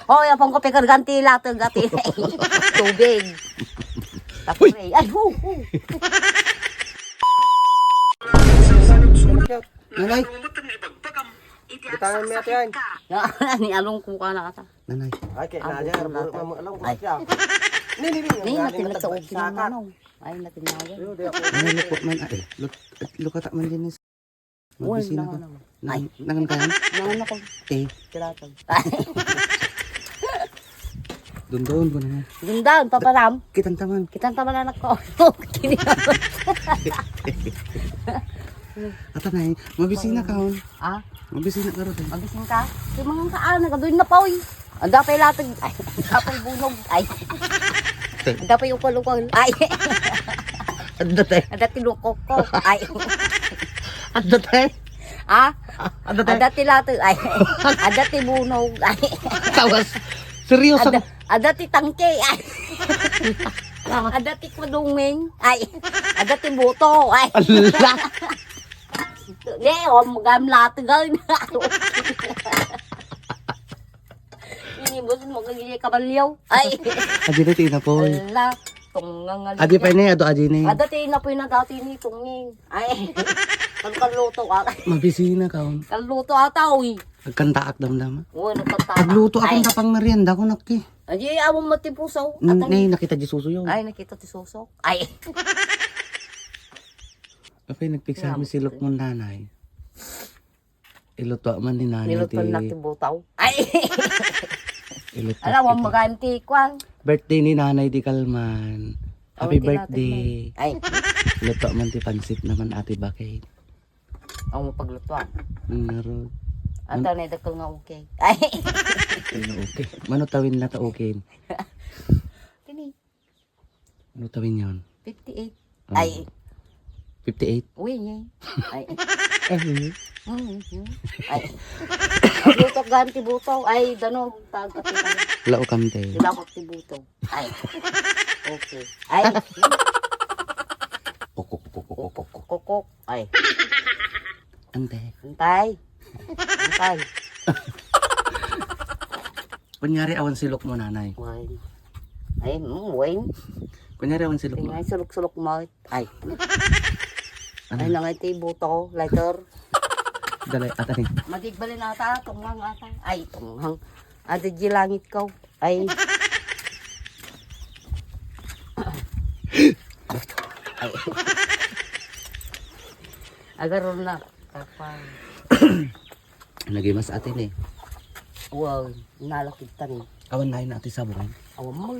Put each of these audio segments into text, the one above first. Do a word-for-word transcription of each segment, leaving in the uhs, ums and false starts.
Hoy, apong ko, pikargan ti latag ati. Tubig. Tapos, ay, hu, hu. Nanay. Butangan mi ati yan. Ni along ko ka na kata. Nanay. Ay, kaya na dyan, burot mo along ko siya. Ni, ni, ni, ni, ni, matinag sa ukin naman, oh. Ay, matinag. Ay, lukot man, ay, luk-, lukata man din. Uy, mabisi na ko. Ay. Nang, nangan ka yan? Nangan ako. Eh. Kilatan. Dundon ko na. Dundon, paparam. Kitan taman. Kitan taman, anak ko. Kini. Ata na eh. Mabisi na ka, oh. Ah? Mabisi na ka, Rod, eh. Mabisi na ka? Di mangan ka, ah, nagaduin na pa, oy. Adda pay latag. Ay, adda pay bunog. Ay. Adda pay ukol-ukol. Ay. Adda, te. Adda ti lukok ko. Ay. Adda, te. Ah? Adda, te. Adda ti latag. Ay. Adda ti bunog. Ay. Tawas. Seryoso. Adda, adda ti tangke. Ay. Adda ti kudunging. Ay. Adda ti buto. Ay. Ala. Di, oh, magam latag. Ini, boss, mo kagili kabalyaw. Ay. Adi na ti inapoy. Ala, tungang nga. Adi pa ni, adu adi ni. Ada ti inapoy na dati ni tunging. Ay. Kan kaluto ka. Mabisi na ka, oh. Kaluto ata, uy. Agkantaak damdama. Oo, nagkantaak. Agluto akon tapang merienda ko, nakki. Adi, awang matipusaw. Mm, nay, nakita di susuyo. Ay, nakita ti suso. Ay. Apay, nagpigsa mi silok mo, nanay. Iluto man ni nanay. Niluto ti na ti butaw. Ay! Iluto. Ala, wan ti maganti, kwan. Birthday ni nanay di kalman. Happy birthday. Ay. Iluto man ti pansit naman, Ate Bakay. Ang mapaglutuan. Naro. Ata na dakkel nga okay. Ay. Ay, okay. Mano tawin na ta okay. Tini. Ano tawin yon? Fifty-eight. Oh. Ay. Fifty-eight? Uy, yay. Ay. Eh, yun. Mm, yun. Ay. Ang butok gan ti buto. Ay, danog. Tag ka ti danog. Lao kam, te. Di ba ako ti buto? Ay. Okay. Ay. Kokok, kokok, kokok. Kokok. Ay. Ante. Antay. Antay. Kunyari, awan silok mo, nanay. Wine. Ay, mm, wine. Kunyari, awan silok mo. Tingnan, sulok-sulok mo. Ay. Ano? Ay, nangay ti buto, lighter. Dali, ata ni. Madigbalin ata, tunghang ata. Ay, tunghang. Ada di langit ko. Ay. Ay. Agaron na. Tapang. Nagimas atin eh. Wow, nalakit ta ni. Awan na yun ati sabong. Awan mo.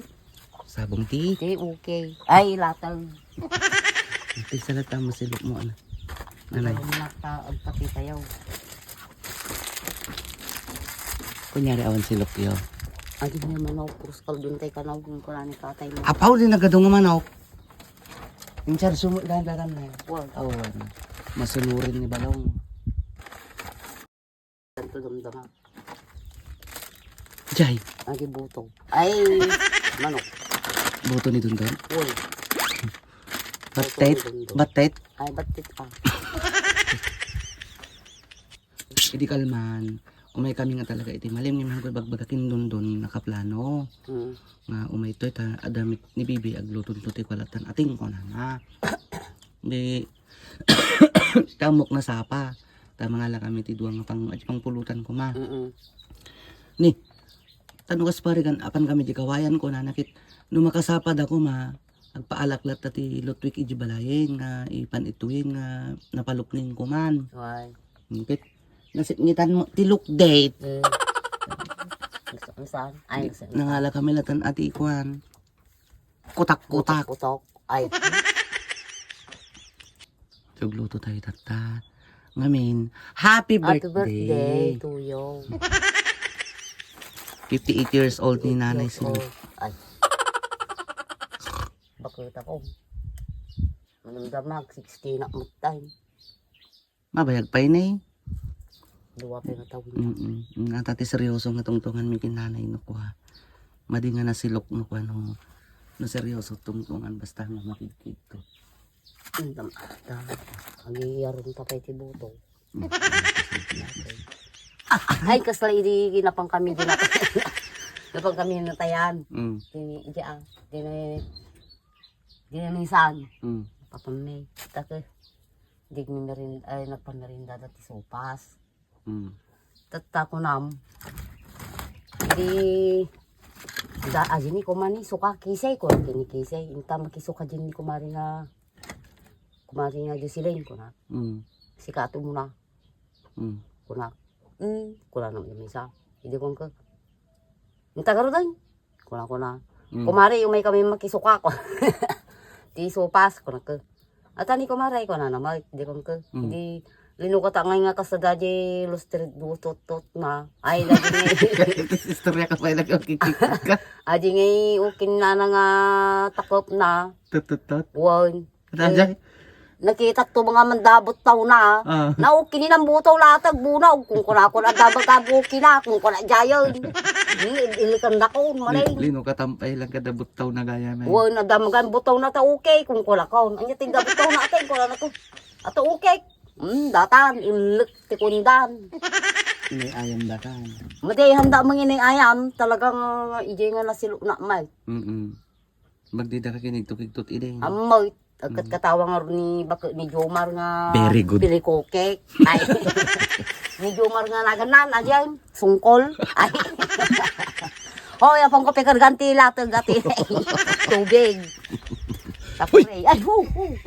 Sabong ti. Ti, okay. Ay, latag. Iti salata mo silok mo, ano. Nanay. Awan na ta, agpati tayo. Kunyari, awan silok yo. Adi na manok, krus kaldun tayo kanaw, kung kunani katay mo. Apaw, di nagado nga manok. In charge mo, dahan-dahan na. Wow. Awan. Masunurin ni Balong. Tanto damdama. Jay. Agi buto. Ay, manok. Buto ni Dundon? Uy. Batet, buto ni Dundon. Batet. Ay, batet, ah. Idi kalman, umay kami nga talaga iti malim nga manggoy bagbaga kin Dundon nakaplano. Mm. Nga umay toy ta, adamit ni Bibi agluto nito ti kwalatan. Ating ko na nga. Di, tamok na sapa. Ta mangala kami ti dua nga pang-, adi pangpulutan ko, ma. Mm-mm. Ni, tano kas parigan, apan kami di kawayan ko, nanakit, no makasapa da ko, ma, agpaalak latta ti lutwik iji balayen nga ipan ituyen nga napalukning ko man. Why? Ngikit, nasipngitan mo, ti look date. Mm. Gusto ko saan? Ay, gusto ko saan? Nangala kami latan ati ikuan. Kutak-kutak. Kutak-kutak. Ay. Tagluto tayo, tata. Ngamin, happy birthday. Happy birthday to you. Fifty-eight years old ni Nanay Sino. Ay. Bakit ako? Manamdam mag sixty na mo time. Mabayag pay ni. Dua pay nga tawen. Mm-mm. Nga ta ti seryoso nga tungtungan mi kin nanay no kua. Madi nga nasilok no kua no, no seryoso tungtungan basta nga makigkit ko. Andam ata. Agiyaron ta pay ti buto. Mm. Ay, kasla idi ginapang kami, ginapang. Kami natayan. Mm. Dini, di ah. Dini, dini minsan. Mm. Papammay. Takes. Di mi merin-, ay, nagpamerinda dati sopas. Mm. Tatta kunam. Di, da, ajini kumani suka kisay ko, kini kisay. Inta makisuka jini kumari nga, kumari nga Jocelyn, kuna. Mm. Sika ato muna. Mm. Kuna. Mm, kuna naman yung isa. Hindi ko ka. Inta garo doon. Kuna, kuna. Mm. Kumari, umay kami makisuka ko. Ti sopas, kuna ka. Ata ni kumari, kuna naman. Hindi ko ka. Mm. Hindi, linukata ngay nga kasada di lustrit dutot na. Ay, lagi ngay. Istorya ka pa, ilag-, okay, okay ka. Adi ngay, ukin na na nga takop na. Tut, tut, tut. Wan. Ata, eh, Jay? Nakita to mga mandabot tao na. Ah. Na, okay ni nang butaw latag, bunaw. Kung kuna, kuna, dabag ka, okay na. Kung kuna, jayon. Ni, ilikan na ko, malay. Li-, lino ka tampay lang kada butaw na gaya, may. Wan, nadamagan butaw na ta, okay. Kung kuna ka, anya ting butaw na, atay, kuna na ko. Ato, okay. Hmm, datan, ilek, ti kundan. Inay ayam datan. Madi, handa mong inay ayam, talagang, ah, ijay nga nasilo na, may. Mm-mm. Magdida ka kinigto-kigtot idi. Amoy, agkat Mm. katawa nga ni bak-, ni Jomar nga Very good. Pilikokek. Ay. Ni Jomar nga naganan, ayan, sungkol. Ay. Hoy, apang ko pikargan ti latag ati. Tubig. Tapos, Uy! Ay, hu, hu.